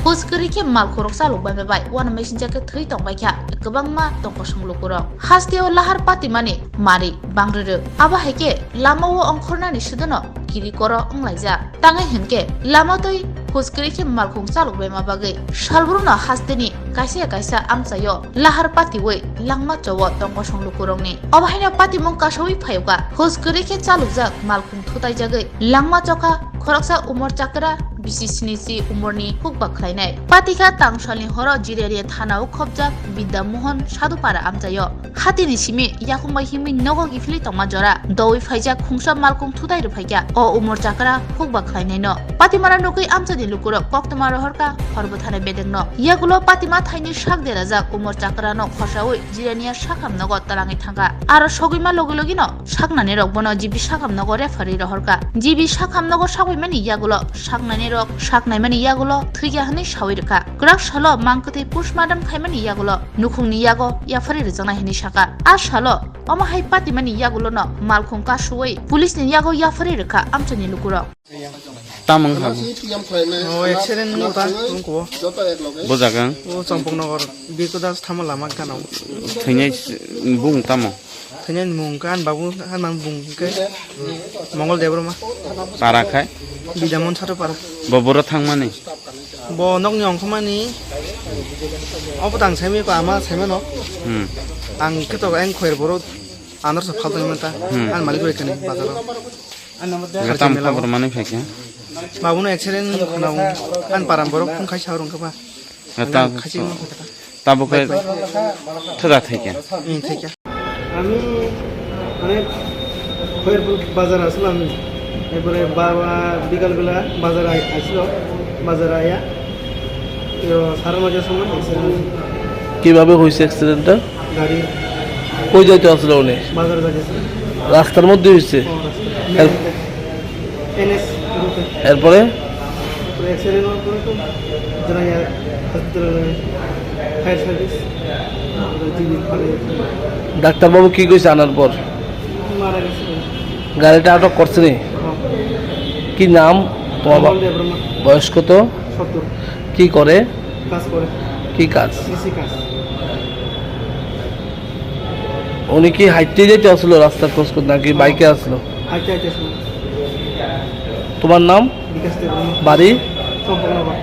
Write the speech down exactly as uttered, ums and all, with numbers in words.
Hus kwrwi khe malkhung rok chalok bai bai uanamai sincha khe thwi tong bai kha kwbangma tongkosong lukurok. Hasteo lahar patimani mari bangri rw. Abo hai khe lama o ongkhornani sudono kiri koro wnglaijak. Tangwi hinkhe lama twi hus kwrwi khe malkhung chalok baima bagwi salbrum no hasteni kaisa ya kaisa amchaio lahar patiwi langma chowo tongkosong lukurokni. Obo haino patimung kasawi phayokha hus kwrwi khe chalokjak malkhung thutaijagwi langma chokha khoroksa umor chakra bisi sini si umorni hukba khlainai. Patikha tangsalni horo Jirania thana o khopjak Bidya Mohan Sadhupara amchaio. Hatini simi yakung bai himwi nogo kiphilwi tongma jora. Dowi phaijak khungsa malkhung thutai rw phaikha o umor chakra hukba khlainaino. Patimara nukwi amchani lukurok koktwma rohorkha horbo thani bedekno. Yagulo patima thaini sak derajak umor chakrano khosawi Jirania sakham nogo twlangwi thangkha. Aro sogwima logi logino saknani rok bono G B sakham nogo referee rohorkha. G B sakham nogo sakbaimani yagulo saknani rok saknaimani yagulo thwikya hwnwi sawi rwkha. Kwrak salo mangkwthwi postmortem khaimani yagulo nukhungni yago yaphari rwjaknai hwnwi sakha. A salo omo hai patimani yagulono malkhung kasuwi police ni yago yaphari rwkha amchaini lukurok. Tamo wngkha bo? O accident wngkha, wngkha bo. Bo jaga? O Champaknagar, Birko Das thangma lama gana o. Thwinai s-, bung tamo? Thwinai ni mung khe ani babu, ani mung khe Mongol Debbarma. Para khai? Bidya Mohan Sadhupara. Bo boro thangmani? Bo nokni ongkhormani, obo tang saimani ko ama saimano. Hmm. Ang khe to ang khoyar borok anarsa phaltangmani ta. Hmm. Ani malik roi kani bazaro. Tam khobor manwi phaikha? Babuno accident khwnao, ani param borok phone khai sa rwngkha ba. Tabo khe thwda thaikha? Hmm, thaikha. আমি মানে খয়েরপুর বাজার আসলাম, এরপরে বাবা বিকালবেলা বাজার আই-, আসলো, বাজার আয়া তো সাড়ে নয়টার সময় অ্যাক্সিডেন্ট হয়েছে। কিভাবে হয়েছে অ্যাক্সিডেন্টটা? গাড়ি কই যাইতে আসলো উনি? বাজারে যাইতেছে। রাস্তার মধ্যে হয়েছে? ও, রাস্তা। এর-, এনএস রুটে। এরপরে? তারপরে অ্যাক্সিডেন্ট হওয়ার পরে তো জানাই হসপিটালে ফায়ার সার্ভিস, জিবি ফায়ার। ডাক্তারবাবু কি কইছে আনার পর? মারা গেছে। গাড়িটা আটক করছে নি? হ্যাঁ। কি নাম তোমার বা-, মঙ্গল দেববর্মা। বয়স কত? সত্তর। কি করে? কাজ করে। কি কাজ? কৃষি কাজ। উনি কি হাঁটতে যেতে আসলো রাস্তা ক্রস করতে নাকি হ্যাঁ। বাইকে আসলো? হাঁটতে হাঁটতে আসলো। তোমার নাম? বিকাশ দেববর্মা। বাড়ি? চম্পকনগর।